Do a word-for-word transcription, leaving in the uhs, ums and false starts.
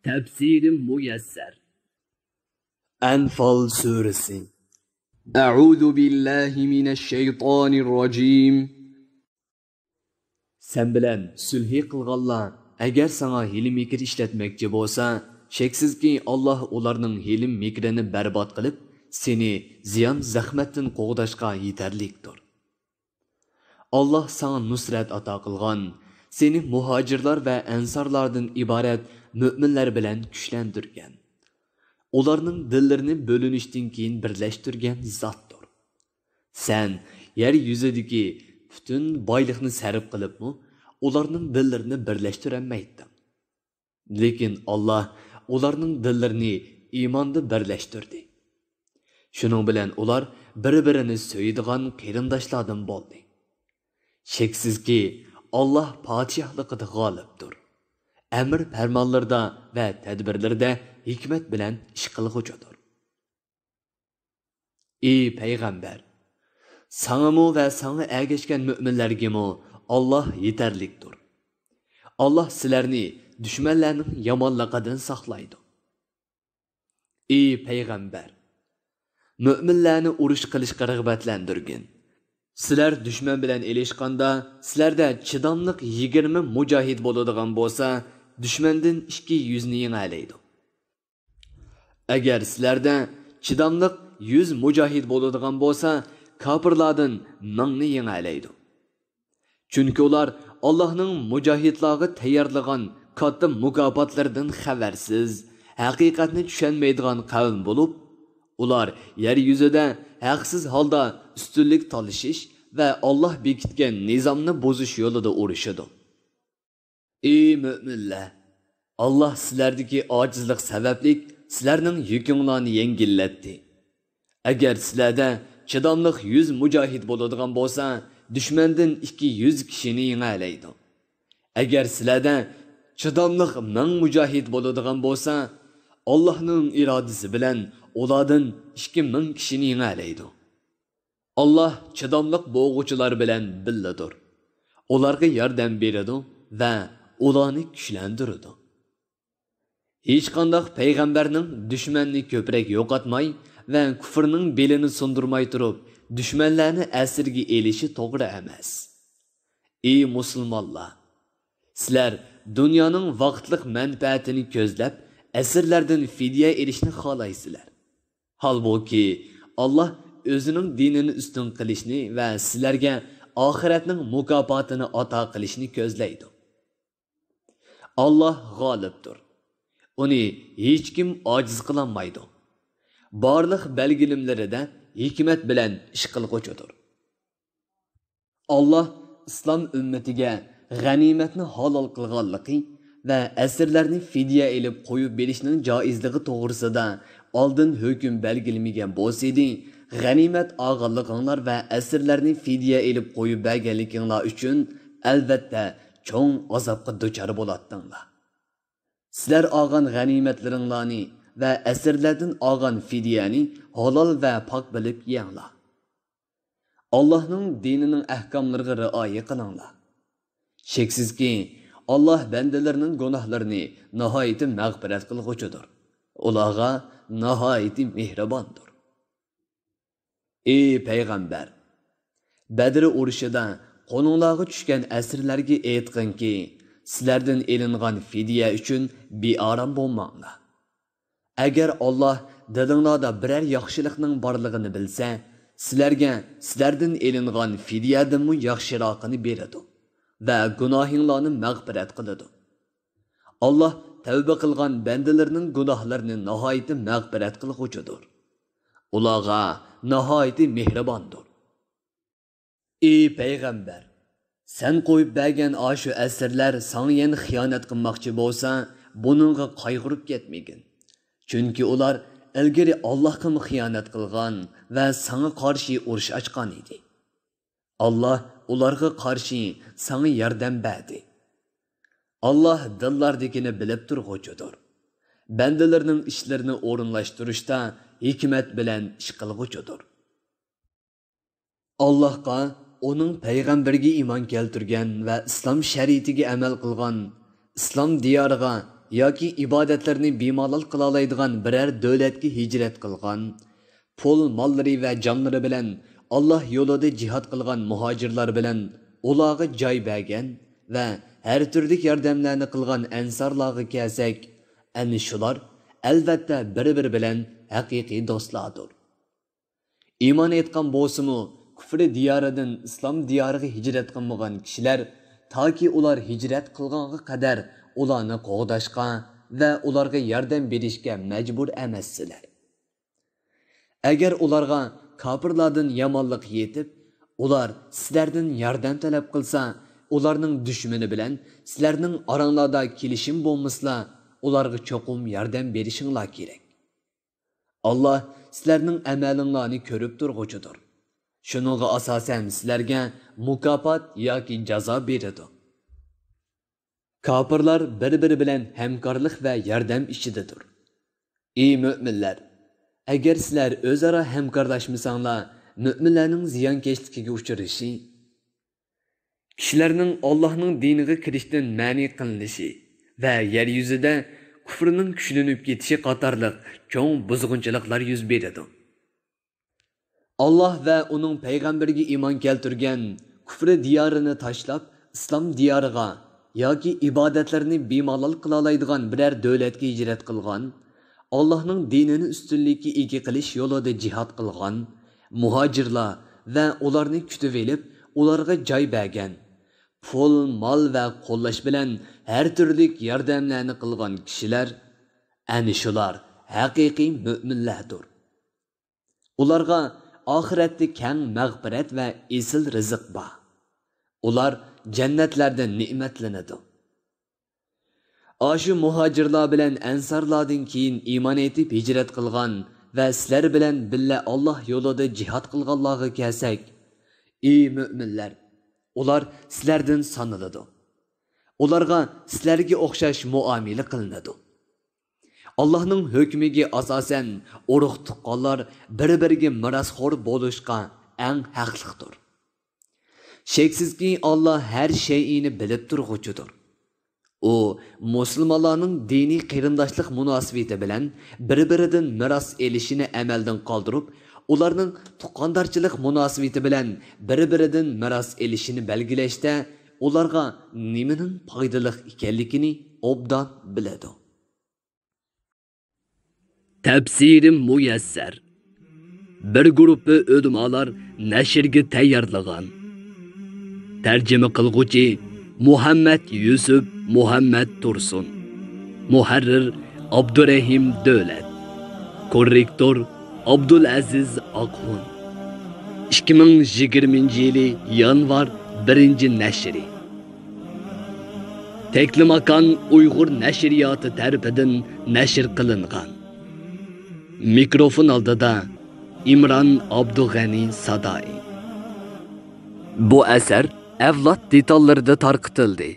تەپسىرى مۇيەسسەر. ئەنفال سۈرىسى. أعوذ بالله من الشيطان الرجيم. سەن بىلەن سۈلھى قىلغانلار ئەگەر ساڭا ھىيلە-مىكىر ئىشلەتمەكچى بولسا، شەكسىزكى، ئاللاھ ئۇلارنىڭ ھىيلە-مىكرىنى بەربات قىلىپ، سېنى زىيان-زەخمەتتىن قوغداشقا يېتەرلىكتۇر. ئاللاھ ساڭا نۇسرەت ئاتا قىلغان، سېنى مۇھاجىرلار ۋە ئەنسارلاردىن ئىبارەت مۆمىنلەر بىلەن كۈچلەندۈرگەن. ئۇلارنىڭ دىللىرىنى بۆلۈنۈشتىن كېيىن بىرلەشتۈرگەن زاتتۇر. سەن يەر يۈزىدىكى پۈتۈن بايلىقنى سەرپ قىلىپمۇ، ئۇلارنىڭ دىللىرىنى بىرلەشتۈرەلمەيتتىڭ. لېكىن ئاللاھ ئۇلارنىڭ دىللىرىنى ئىماندا بىرلەشتۈردى. شۇنىڭ بىلەن ئۇلار بىر-بىرىنى سۆيىدىغان قېرىنداشلاردىن بولدى. شەكسىزكى، ئاللاھ پادىشاھلىقىدا غالىبتۇر. ئەمر-پەرمانلىرىدا ۋە تەدبىرلىرىدە ھېكمەت بىلەن ئىش قىلغۇچىدۇر. ئى پەيغەمبەر! ساڭىمۇ ۋە ساڭا ئەگەشكەن مۆمىنلەرگىمۇ ئاللاھ يېتەرلىكتۇر. ئاللاھ سىلەرنى دۈشمەنلەرنىڭ يامانلىقىدىن ساقلايدۇ. ئى پەيغەمبەر! مۆمىنلەرنى ئۇرۇش قىلىشقا رىغبەتلەندۈرگىن. سىلەر دۈشمەن بىلەن ئېلىشقاندا، سىلەردە چىداملىق يىگىرمە مۇجاھىد بولىدىغان بولسا، دۈشمەندىن ئىككى يۈزنى يېڭەلەيدۇ. ئەگەر سىلەردە چىداملىق يۈز مۇجاھىد بولىدىغان بولسا، كاپىرلاردىن مىڭنى يېڭەلەيدۇ. چۈنكى ئۇلار ئاللاھنىڭ مۇجاھىدلارغا تەييارلىغان كاتتا مۇكاپاتلىرىدىن خەۋەرسىز، ھەقىقەتنى چۈشەنمەيدىغان قەۋم بولۇپ، ئۇلار يەر يۈزىدە ھەقسىز ھالدا ئۈستۈنلۈك تالىشىش ۋە ئاللاھ بېكىتكەن نىزامنى بۇزۇش يولىدا ئۇرۇشىدۇ. ئى مۆمىنلەر! ئاللاھ سىلەردىكى ئاجىزلىق سەۋەبلىك سىلەرنىڭ يۈكۈڭلارنى يەڭگىللەتتى. ئەگەر سىلەردە چىداملىق يۈز مۇجاھىد بولىدىغان بولسا، دۈشمەندىن ئىككى يۈز كىشىنى يېڭەلەيدۇ. ئەگەر سىلەردە چىداملىق مىڭ مۇجاھىد بولىدىغان بولسا، ئاللاھنىڭ ئىرادىسى بىلەن ئۇلاردىن ئىككى مىڭ كىشىنى يېڭەلەيدۇ. ئاللاھ چىداملىق بولغۇچىلار بىلەن بىللىدۇر. ئۇلارغا ياردەم بېرىدۇ ۋە ئۇلارنى كۈچلەندۈرىدۇ. ھېچقانداق پەيغەمبەرنىڭ دۈشمەننى كۆپرەك يوقاتماي ۋە كۇفرنىڭ بېلىنى سۇندۇرماي تۇرۇپ، دۈشمەنلەرنى ئەسىرگە ئېلىشى توغرا ئەمەس. ئى مۇسۇلمانلار! سىلەر دۇنيانىڭ ۋاقىتلىق مەنپەئەتىنى كۆزلەپ، ئەسىرلەردىن فىدىيە ئېلىشنى خالايسىلەر. ھالبۇكى، ئاللاھ ئۆزىنىڭ دىنىنى ئۈستۈن قىلىشنى ۋە سىلەرگە ئاخىرەتنىڭ مۇكاپاتىنى ئاتا قىلىشنى كۆزلەيدۇ. ئاللاھ غالىبتۇر. ئۇنى ھېچكىم ئاجىز قىلالمايدۇ. بارلىق بەلگىلىمىلىرىدە ھېكمەت بىلەن ئىش قىلغۇچىدۇر. ئاللاھ ئىسلام ئۈممىتىگە غەنىيمەتنى ھالال قىلغانلىقى ۋە ئەسىرلەرنى فىدىيە ئېلىپ قويۇپ بېرىشنىڭ جائىزلىقى توغرىسىدا ئالدىن ھۆكۈم بەلگىلىمىگەن بولسىدى، غەنىيمەت ئالغانلىقىڭلار ۋە ئەسىرلەرنى فىدىيە ئېلىپ قويۇپ بەرگەنلىكىڭلار ئۈچۈن، ئەلۋەتتە، چوڭ ئازابقا دۇچار بولاتتىڭلار. سىلەر ئالغان غەنىيمەتلىرىڭلارنى ۋە ئەسىرلەردىن ئالغان فىدىيەنى ھالال ۋە پاك بىلىپ يەڭلار. ئاللاھنىڭ دىنىنىڭ ئەھكاملىرىغا رىئايە قىلىڭلار. شەكسىزكى، ئاللاھ بەندىلىرىنىڭ گۇناھلىرىنى ناھايىتى مەغپىرەت قىلغۇچىدۇر. ئۇلارغا ناھايىتى مېھرىباندۇر. ئى پەيغەمبەر! بەدر ئۇرۇشىدا قولۇڭلارغا چۈشكەن ئەسىرلەرگە ئېيتقىنكى، سىلەردىن ئېلىنغان فىدىيە ئۈچۈن بىئارام بولماڭلار. ئەگەر ئاللاھ دىلىڭلاردا بىرەر ياخشىلىقنىڭ بارلىقىنى بىلسە، سىلەرگە سىلەردىن ئېلىنغان فىدىيەدىنمۇ ياخشىراقىنى بېرىدۇ ۋە گۇناھىڭلارنى مەغپىرەت قىلىدۇ. ئاللاھ تەۋبە قىلغان بەندىلىرىنىڭ گۇناھلىرىنى ناھايىتى مەغپىرەت قىلغۇچىدۇر. ئۇلارغا ناھايىتى مېھرىباندۇر. ئى پەيغەمبەر! سەن قويۇپ بەرگەن ئاشۇ ئەسىرلەر ساڭا يەنە خىيانەت قىلماقچى بولسا، بۇنىڭغا قايغۇرۇپ كەتمىگىن. چۈنكى ئۇلار ئىلگىرى ئاللاھقىمۇ خىيانەت قىلغان ۋە ساڭا قارشى ئۇرۇش ئاچقان ئىدى. ئاللاھ ئۇلارغا قارشى ساڭا ياردەم بەردى. ئاللاھ دىللاردىكىنى بىلىپ تۇرغۇچىدۇر. بەندىلىرىنىڭ ئىشلىرىنى ئورۇنلاشتۇرۇشتا ھېكمەت بىلەن ئىش قىلغۇچىدۇر. ئاللاھقا، ئۇنىڭ پەيغەمبىرىگە ئىمان كەلتۈرگەن ۋە ئىسلام شەرىئىتىگە ئەمەل قىلغان، ئىسلام دىيارىغا ياكى ئىبادەتلىرىنى بىمالال قىلالايدىغان بىرەر دۆلەتكە ھىجرەت قىلغان، پۇل-ماللىرى ۋە جانلىرى بىلەن ئاللاھ يولىدا جىھاد قىلغان مۇھاجىرلار بىلەن ئۇلارغا جاي بەرگەن ۋە ھەر تۈرلۈك ياردەملەرنى قىلغان ئەنسارلارغا كەلسەك، ئەنە شۇلار ئەلۋەتتە بىر-بىرى بىلەن ھەقىقىي دوستلاردۇر. ئىمان ئېيتقان بولسىمۇ، كۇفرى دىيارىدىن ئىسلام دىيارىغا ھىجرەت قىلمىغان كىشىلەر تاكى ئۇلار ھىجرەت قىلغانغا قەدەر ئۇلارنى قوغداشقا ۋە ئۇلارغا ياردەم بېرىشكە مەجبۇر ئەمەسسىلەر. ئەگەر ئۇلارغا كاپىرلاردىن يامانلىق يېتىپ، ئۇلار سىلەردىن ياردەم تەلەپ قىلسا، ئۇلارنىڭ دۈشمىنى بىلەن سىلەرنىڭ ئاراڭلاردا كېلىشىم بولمىسىلا، ئۇلارغا چوقۇم ياردەم بېرىشىڭلار كېرەك. ئاللاھ سىلەرنىڭ ئەمەلىڭلارنى كۆرۈپ تۇرغۇچىدۇر. شۇنىڭغا ئاساسەن سىلەرگە مۇكاپات ياكى جازا بېرىدۇ. كاپىرلار بىر-بىرى بىلەن ھەمكارلىق ۋە ياردەم ئىچىدىدۇر. ئى مۆمىنلەر! ئەگەر سىلەر ئۆزئارا ھەمكارلاشمىساڭلار، مۆمىنلەرنىڭ زىيانكەشلىكىگە ئۇچرىشى، كىشىلەرنىڭ ئاللاھنىڭ دىنىغا كىرىشتىن مەنئى قىلىنىشى ۋە يەر يۈزىدە كۇفرىنىڭ كۈچلىنىپ كېتىشى قاتارلىق چوڭ بۇزغۇنچىلىقلار يۈز بېرىدۇ. ئاللاھ ۋە ئۇنىڭ پەيغەمبىرىگە ئىمان كەلتۈرگەن، كۇفرى دىيارىنى تاشلاپ، ئىسلام دىيارىغا ياكى ئىبادەتلىرىنى بىمالال قىلالايدىغان بىرەر دۆلەتكە ھىجرەت قىلغان، ئاللاھنىڭ دىنىنى ئۈستۈنلۈككە ئىگە قىلىش يولىدا جىھاد قىلغان مۇھاجىرلار ۋە ئۇلارنى كۈتۈۋېلىپ، ئۇلارغا جاي بەرگەن، پۇل، مال ۋە قوللاش بىلەن ھەر تۈرلۈك ياردەملەرنى قىلغان كىشىلەر، ئەنە شۇلار ھەقىقىي مۆمىنلەردۇر. ئۇلارغا ئاخىرەتتە كەڭ مەغپىرەت ۋە ئېسىل رىزىق بار. ئۇلار جەننەتلەردە نېمەتلىنىدۇ. ئاشۇ مۇھاجىرلار بىلەن ئەنسارلاردىن كېيىن ئىمان ئېيتىپ ھىجرەت قىلغان ۋە سىلەر بىلەن بىللە ئاللاھ يولىدا جىھاد قىلغانلارغا كەلسەك، ئى مۆمىنلەر! ئۇلار سىلەردىن سانىلىدۇ. ئۇلارغا سىلەرگە ئوخشاش مۇئامىلە قىلىنىدۇ. ئاللاھنىڭ ھۆكمىگە ئاساسەن، ئۇرۇق-تۇغقانلار بىر-بىرىگە مىراسخور بولۇشقا ئەڭ ھەقلىقتۇر. شەكسىزكى، ئاللاھ ھەر شەيئىنى بىلىپ تۇرغۇچىدۇر. ئۇ مۇسۇلمانلارنىڭ دىنىي قېرىنداشلىق مۇناسىۋىتى بىلەن بىر-بىرىدىن مىراس ئېلىشىنى ئەمەلدىن قالدۇرۇپ، ئۇلارنىڭ تۇغقاندارچىلىق مۇناسىۋىتى بىلەن بىر-بىرىدىن مىراس ئېلىشىنى بەلگىلەشتە ئۇلارغا نېمىنىڭ پايدىلىق ئىكەنلىكىنى ئوبدان بىلىدۇ. تەپسىرى مۇيەسسەر. بىر گۇرۇپپا ئۆلىمالار نەشرگە تەييارلىغان. تەرجىمە قىلغۇچى مۇھەممەد يۈسۈپ مۇھەممەد تۇرسۇن. مۇھەررىر ئابدۇرەھىم دۆلەت. كوررېكتور ئابدۇلئەزىز ئاقخۇن. ئىككى مىڭ يىگىرمىنچى يىلى يانۋار بىرىنچى نەشرى. تەكلىماكان ئۇيغۇر نەشرىياتى تەرىپىدىن نەشر قىلىنغان. مىكروفون ئالدىدا ئىمران ئابدۇغەنى سادائى. بۇ ئەسەر ئەۋلاد دېتاللىرىدا تارقىتىلدى.